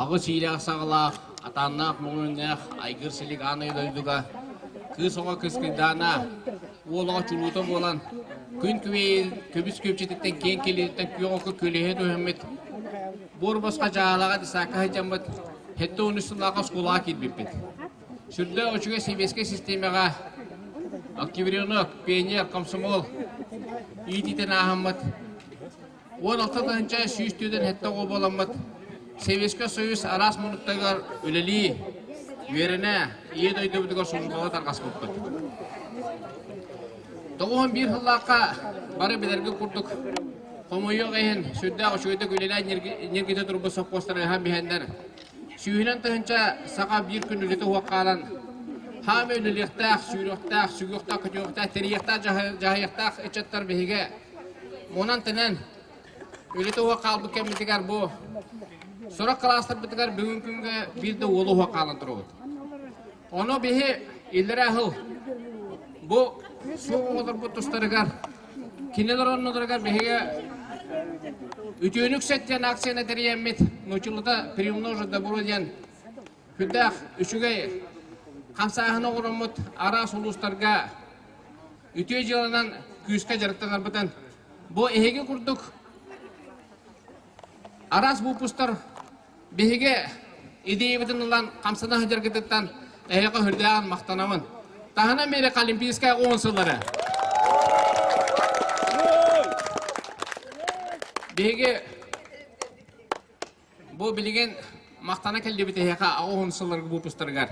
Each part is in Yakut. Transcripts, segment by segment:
Аҕыс иилээх-саҕалаах, атааннаах мөҥүөннээх айгыр-силик аан дойдуга кыыс оҕо кыскыйдаана, уол оҕо чулуута буолан, күн күбэй көмүс күөпчэтиттэн киэҥ килииттэн күөх окко күөлэһэ түһэммит, буор босхо дьаалаҕа десакка сылдьаммыт, 73 сыллаах оскуолаҕа киирбиппит. Сүрдээх үчүгэй сэбиэскэй систиэмэҕэ октябренок, пионер, комсомол иитиитин ааһаммыт, 16 тыһыынча 147 оҕо буоламмыт, Советскай Союз араас муннуктарыгар үлэлии, үөрэнэ, Ийэ дойдубутугар службаҕа тарҕаспыппыт. 91 сыллаахха бары билэргэ курдук хомойуох иһин сүрдээх үчүгэйдик үлэлээн ньиргитэ турбут сопхуостары ыһан биһэннэр сүүһүнэн тыһыынча саха биир күн үлэтэ суох хаалан хаама үлэлиэхтээх, сүүрүөхтээх, сүгүөхтээх, көтүөхтээх, тэрийиэхтээх, дьаһайыахтаах ыччаттар биһиги мунан-тэнэн үлэтэ суох хаалбыт кэммитигэр бу сорох кылаастарбытыгар бүгүн күҥҥэ биир да уолу суох хаалан турабыт. Ону биһи иллэрээ сыл бу суох оҕолорбут тустарыгар кинилэр оннуларыгар биһиги үтүөнүк сет диэн акцияны тэрийэммит нууччалыта приумножить добро диэн сүрдээх үчүгэй хамсааһын оҥороммут араас улуустарга үтүө дьыаланан күүскэ дьарыктанарбытын бу эһиги курдук араас выпустар биһиги идеябытын ылан хамсана сылдьаргытыттан эһиэхэ үрдээҕин махтанабын. Таһынан биэрэхэ Олимпийскай уон сыллары. Биһиги Бу билигин махтана кэллибит эһиэхэ 80 сылларга выпустарыгар.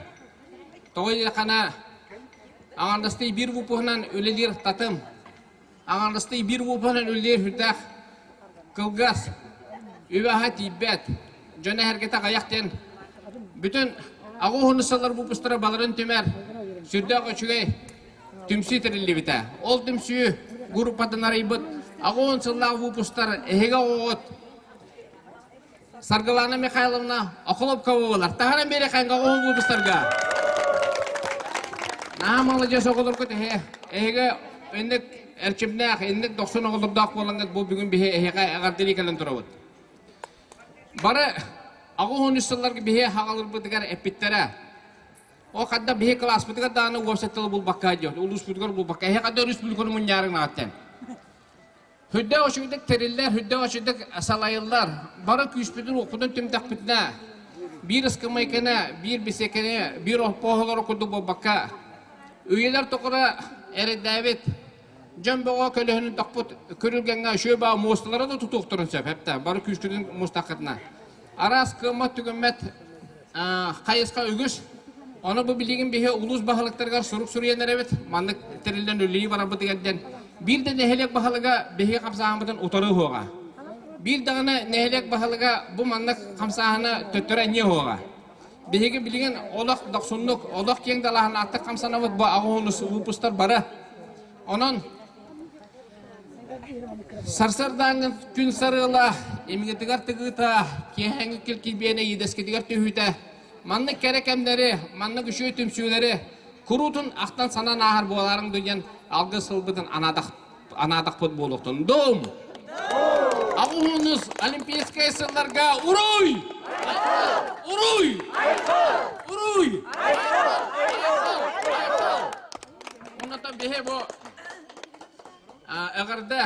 Тоҕо диэтэххинэ, аҥардастыы биир выпуһунан үлэлиир татым, аҥардастыы биир выпуһунан үлэлиир сүрдээх кылгас, үбэ-аһа тиийбэт, дьон эһэргэтэ аҕыйах диэн бүтүн 80 сыллар выпустара баларын түмэр сүрдээх үчүгэй түмсүү тэриллибитэ. Ол түмсүү группатын арыйбыт 80 сыллаах выпустар эһиги оҕоҕут Саргылана Михайловна Охлопкова буолар. Таһаран биэри ханга оҕо выпустарга. Наһаа маладьыас оҕолоргут эһэ эһиги инник эрчимнээх, инник дохсун оҕолордоох буолаҥҥыт бу бүгүн биһи эһиэхэ эҕэрдэлии кэлэн турабыт. Бары 83 сылларга биһи хаҕалырбытыгар эппиттэрэ. Ол хадда биһи кылааспытыгар даҕаны уопсай тылы булбакка диэт, улууспутугар булбакка, эһи хадда республиканы мунньаарыҥ нааттан. Хүрдээх үчүгэйдик тэриллэр, хүрдээх үчүгэйдик салайыллар. Бары күүспүтүн-уохпутун түмтэхпитинэ, биир ыскамыайканы, биир бисиэкэни, биир оппоһолору курдук буолбакка, үйэлэр тухары эрэйдээбит дьон бөҕө көлөһүнүн тохпут күрүлгэҥҥэ үчүгэй баа муосталары да тутуохтарын сөп, эптэ бары күүскүтүн мустаххытына. Араас кыаммат-түгэммэт хайысха үгүс. Ону бу билигин биһи улуус баһылыктарыгар сурук суруйан эрэбит. Маннык тэриллэн үлэлии барарбытыгар диэн биир да нэһилиэк баһылыга биһиги хамсааһыммытын утары уһуоҕа. Биир даҕаны нэһилиэк баһылыга бу маннык хамсааһыны төттөрү анньыа уһуоҕа. Биһиги билигин олох дохсуннук, олох киэҥ далааһыннаахтык хамсанабыт бу аҕыс выпустар бары. Онон Сарсыардааҥҥы күн сарыала, имҥитигэр тыгыыта, киэһээҥҥи килкилбиэнэ иидэскитигэр түһүүтэ, маннык кэрэ кэмнэри, маннык үчүгэй түмсүүлэри куруутун ахтан-санаан ааһар буолаарыҥ дуу диэн алгыс ылбытын анаатах, анаатахпыт буолуохтун. Дом! Аҕуһунус Олимпийскай сылларга уруй! Уруй! Уруй! Оннотон биһи бу эҕэрдэ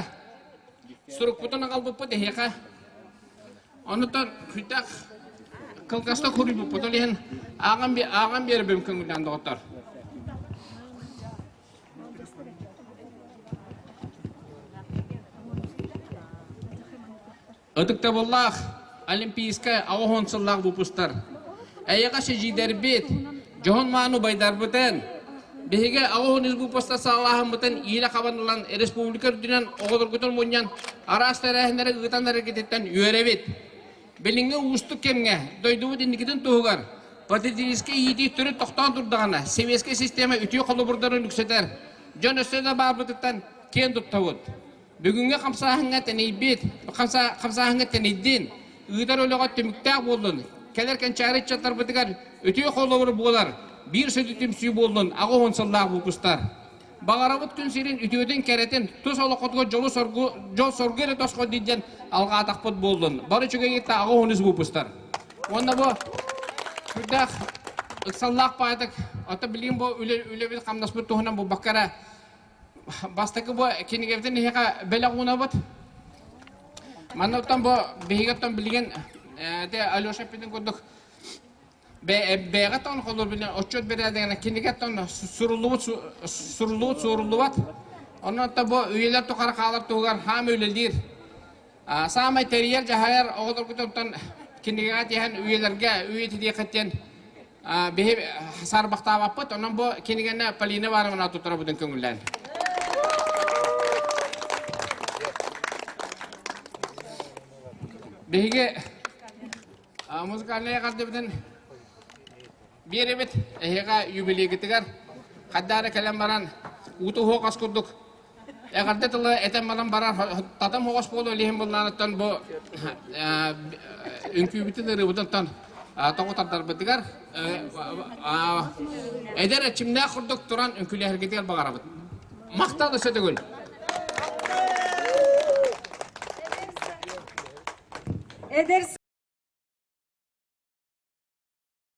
сурукпутун аҕалбыппыт эһиэхэ. Онутан күтэх кылгаста хоруйбуппут ол иһин ааҕан ааҕан биэрбим көҥүллээн доҕоттор. Ытыктабыллаах Олимпийскай 80 сыллаах выпустар, эйэҕэс эдьиийдэрбит, дьоһун-мааны убайдарбытын, биһиги 83 выпуста саҕалааһыммытын иилэ хабан ылан республика үрдүнэн оҕолоргутун мунньан араас тэрээһиннэри ыытан эрэргититтэн үөрэбит. Билиҥҥи уустук кэмҥэ дойдубут инникитин туһугар патриотическай иитии төрүт тохтоон турдаҕына, сэбиэскэй систиэмэ үтүө холобурдарын үксэтэр, дьон өссө да баарбытыттан киэн туттабыт. Бүгүҥҥү хамсааһыҥҥа тэнийбит, хамсааһыҥҥа тэнийдин, ыытар үлэҕэ түмүктээх буоллун, кэлэр кэнчээри ыччаттарбытыгар үтүө холобур буолар, биир сүдү түмсүү буоллун 80 сыллаах выпустар. Баҕарабыт күн сирин үтүөтүн кэрэтин, тус олоххутугар дьолу-соргу, дьол-соргу эрэ тосхойдун диэн алҕаатахпыт буоллун. Бары үчүгэйи 83 выпустар. Уонна бу сүрдээх ыксаллаах баайдык, ото билигин бу үлэ үлэбит хамнаспыт туһунан булбакка эрэ бастакы бу кинигэбитин эһиэхэ бэлэх уунабыт. Манна оттон бу биһиги оттон билигин те Алеша эппитин курдук бэйэҕэ тон холур билин отчуот бэрээдэгинэ кинигэ тон суруллубут суруллубут суоруллубат. Онон бу үйэлэр тухары хаалар туһугар хаам үлэлиир Саамай тэрийэр-дьаһайар оҕолоргутуттан кинигэҕэ тиһэн үйэлэргэ үйэтитиэххиттэн биһи саарбахтаабаппыт. Онон бу кинигэни Полина Ивановна туттарабытын көҥүллээн. Биһиги музыкальнай эҕэрдэбитин биэрэбит. Эһиэхэ юбилейгытыгар хаддаара кэлэн баран ууту уһуох курдук Эҕэрдэ тылы этэн баран барар татам оҕос буолуо илиһин буллааныттан бу үҥкүүбүтүн ырыабытыттан тоҕу тардарбытыгар эдэр эрчимнээх курдук туран үҥкүүлэһэргитигэр баҕарабыт. Махтал өссө төгүл. Эдэр.